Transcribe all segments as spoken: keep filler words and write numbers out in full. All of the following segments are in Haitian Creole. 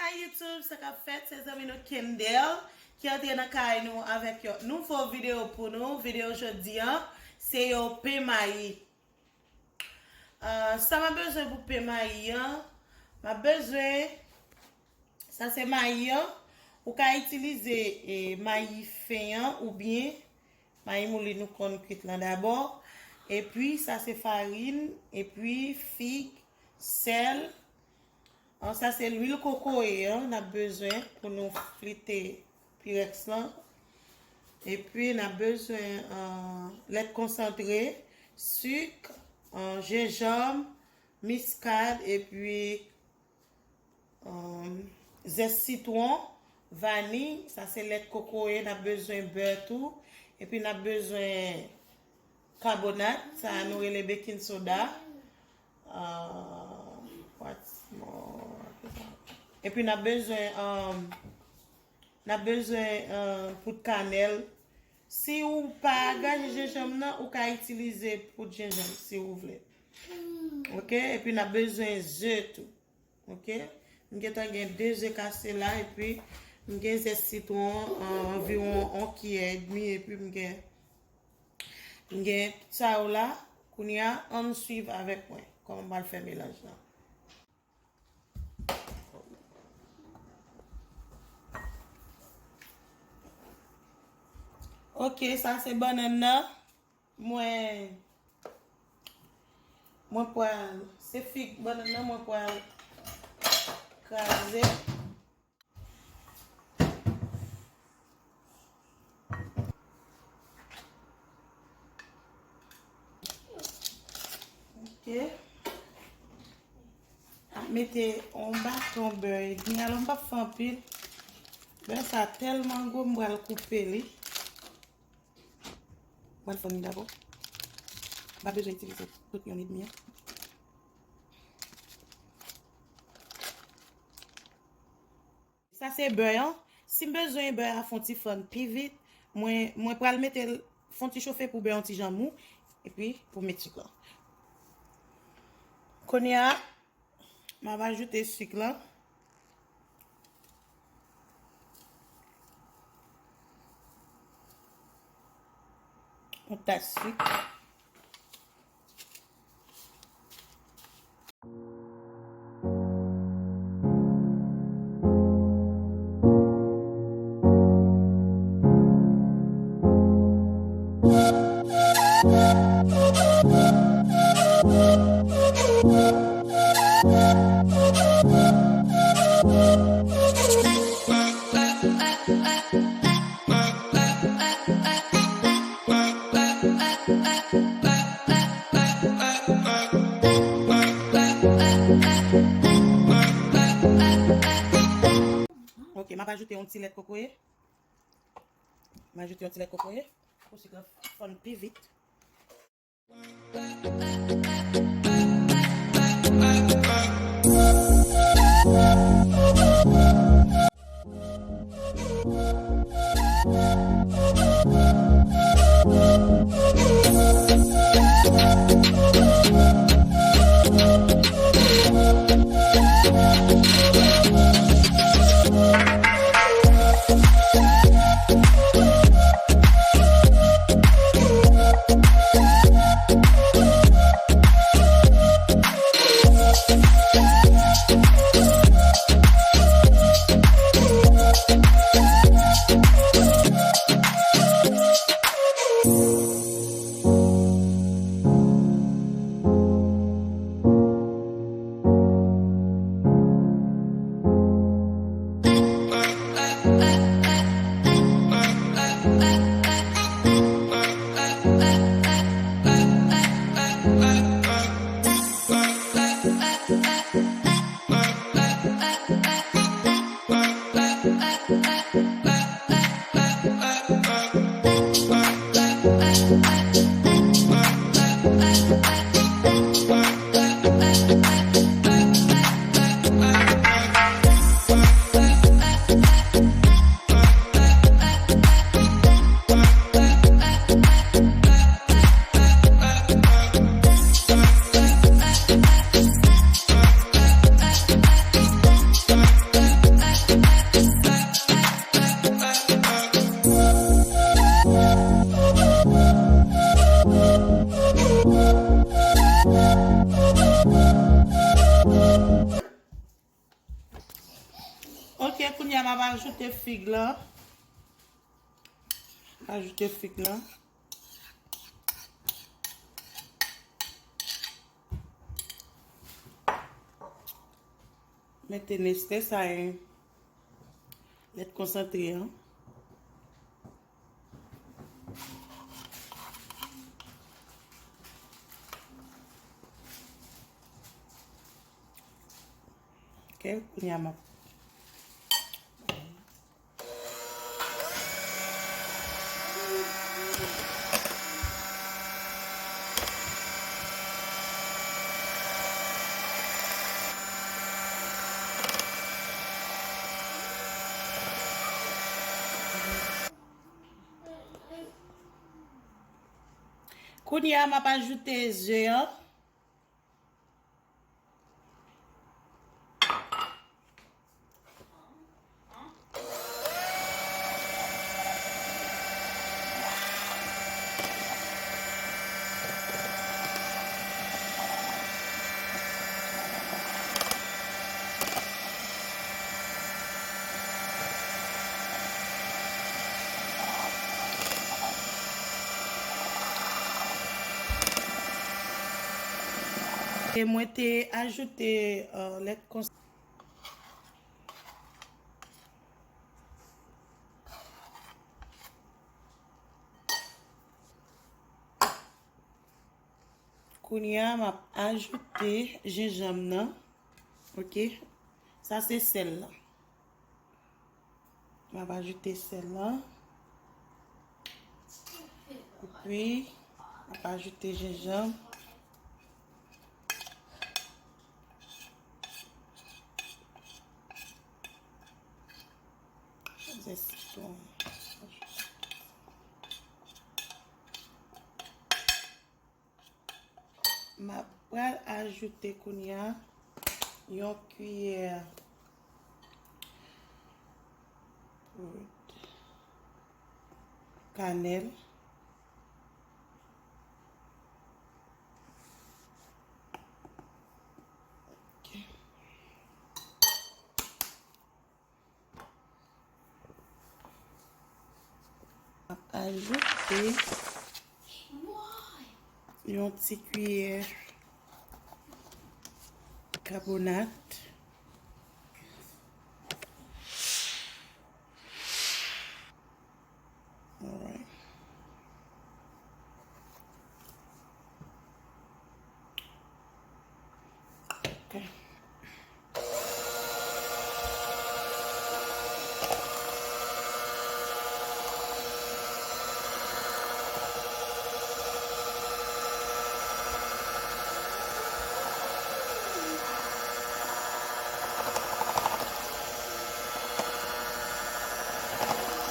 Hi YouTube, sa k ap fèt? Se zanmi nou Kendel ki antre nan kay nou avèk yon nouvo videyo pou nou. Videyo jodi a, se yon pen mayi. Ah, sa m ap bezwen pou pen mayi an, m ap bezwen, sa se mayi an, ou ka itilize, e, mayi fen an oubyen mayi moulin ou konn kwit lan dabò. Epi, sa se farin, epi fig, sèl. An, sa se lwil kokoye an, n ap bezwen pou nou flite pirèks lan. Epi, n ap bezwen, an, lèt konsantre, sik, an, jenjanm, miskad, epi, an, zès sitwon, vaniy, sa se lèt kokoye, n ap bezwen bè tou. Epi, n ap bezwen kabonat, sa a nou rele baking soda. Ah, what's more? Epi n ap bezwen, um, n ap bezwen, um, poud kanèl. Si ou pa gaje jenjanm nan, ou ka itilize poud jenjanm si ou vle. Oke? Epi n ap bezwen ze tou. Oke? M gentan gen de ze kase la, epi m gen zès sitwon, an, anviwon yon kiyè edmi, epi m gen, m gen tout sa yo la. Kounye a, ann swiv avèk mwen kòman m pral fè melanj lan. Oke, sa se bannann nan. Mwen, mwen pral, se fig bannann nan, mwen pral kraze. Ok. Ap mete yon baton bè edmi. Alò, m p ap fè anpil. Bè sa tèlman gwo, m pral koupe li. Mwen fè li dabò. M pa bezwen itilize tout yon edmi an. Sa se bè an. Si m bezwen bè a fè yon ti fann pi vit, mwen, mwen pral mete l fè yon ti chofe pou bè an ti jan mou, epi pou m met sik lan. Kounye a, m ap ajoute sik lan. Yon tas sik. Ok, m ap ajoute yon ti lèt kokoye. M ajoute yon ti lèt kokoye pou sik lan fann pi vit. Ok, kounye a m ap ajoute fig lan. Ajoute fig lan. Mete Nestlé sa e lèt konsantre an. Ok, kounye a m ap Kounye a, m ap ajoute ze an. E mwen te ajoute, euh, lèt konsantre. Kounye a, m ap ajoute jenjanm nan. Ok. Sa se sèl la. M ap ajoute sèl la. Epi, m ap ajoute jenjanm. Zès sitwon. M ap pral ajoute kounye a yon kiyè poud kanèl. Ok. M ap ajoute yon ti kiyè kabonat. Alright. Ok.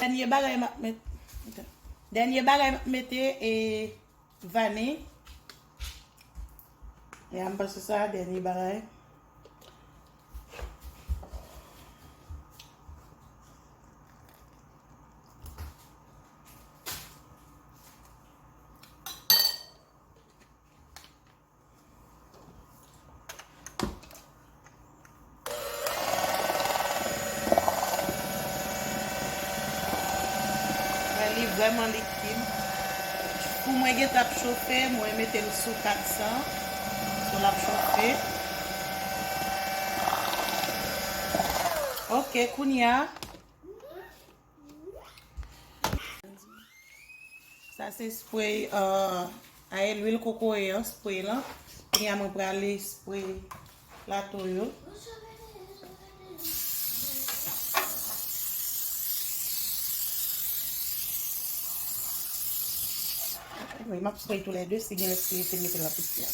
Dènye bagay m ap met-, dènye bagay m ap mete, e, vaniy. E a, m panse sa dènye bagay. Men li vrèman likid. Pou mwen gentan ap chofe, mwen mete l sou kat san. Sou l ap chofe. Ok, kounye a. Sa se spray, euh, a lwil kokoye an, spray lan. Kounye a mwen prale spray plato yo. Wi, m ap spray toulède, si gen lè spray te mete l nan piti a.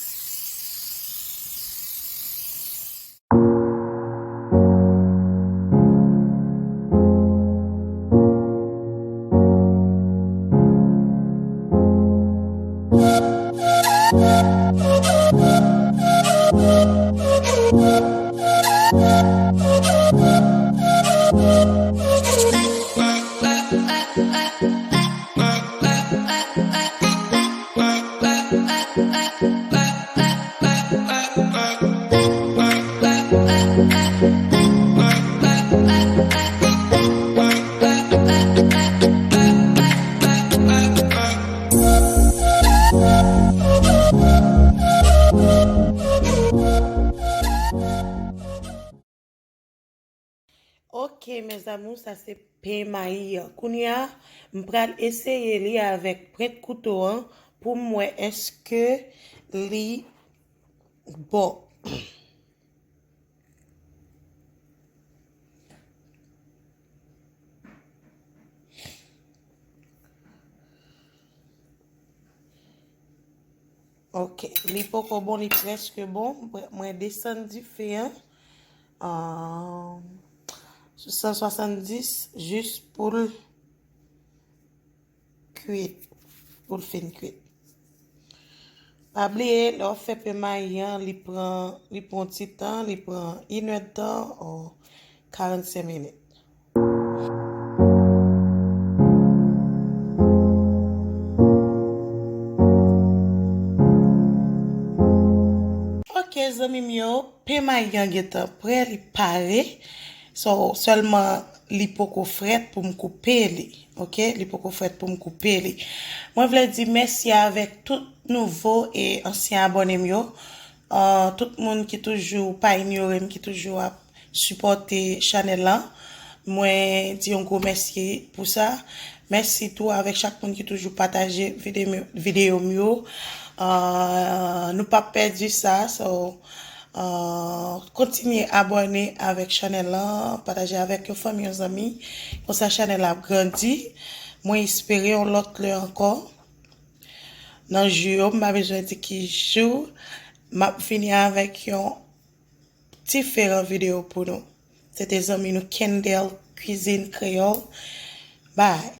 Ok, mes amours, sa se pen mayi an. Kounye a, m pral eseye li avèk pwent kouto an pou m wè èske li bon. Ok, li poko bon, li prèske bon. Mwen desann dife an. Ah, sou san swasanndis, jis pou l kwit, pou l fin kwit. Pa bliye, lè w ap fè pen mayi an, li pran, li pran ti tan, li pran inèdtan ou karannsenk minit. Ok, zanmi m yo, pen mayi an gentan prè, li pare. So, sèlman li poko frèt pou m koupe li. Ok, li poko frèt pou m koupe li. Mwen vle di mèsi avèk tout nouvo e ansyen abòne m yo. Ah, tout moun ki toujou pa inyore m, ki toujou ap sipòte chanèl lan. Mwen di yon gwo mèsi pou sa. Mèsi tou avèk chak moun ki toujou pataje videyo, videyo m yo. Ah, nou p ap pèdi sa. So, ah, kontinye abòne avèk chanèl lan, pataje avèk yon fanmi, yon zanmi. Konsa chanèl la ap grandi. Mwen espere yon lòt lè ankò. Nan jou yo, m pa bezwen di ki jou, m ap vini avèk yon diferan videyo pou nou. Se te zanmi nou Kendel Cuisine Créole. Bye.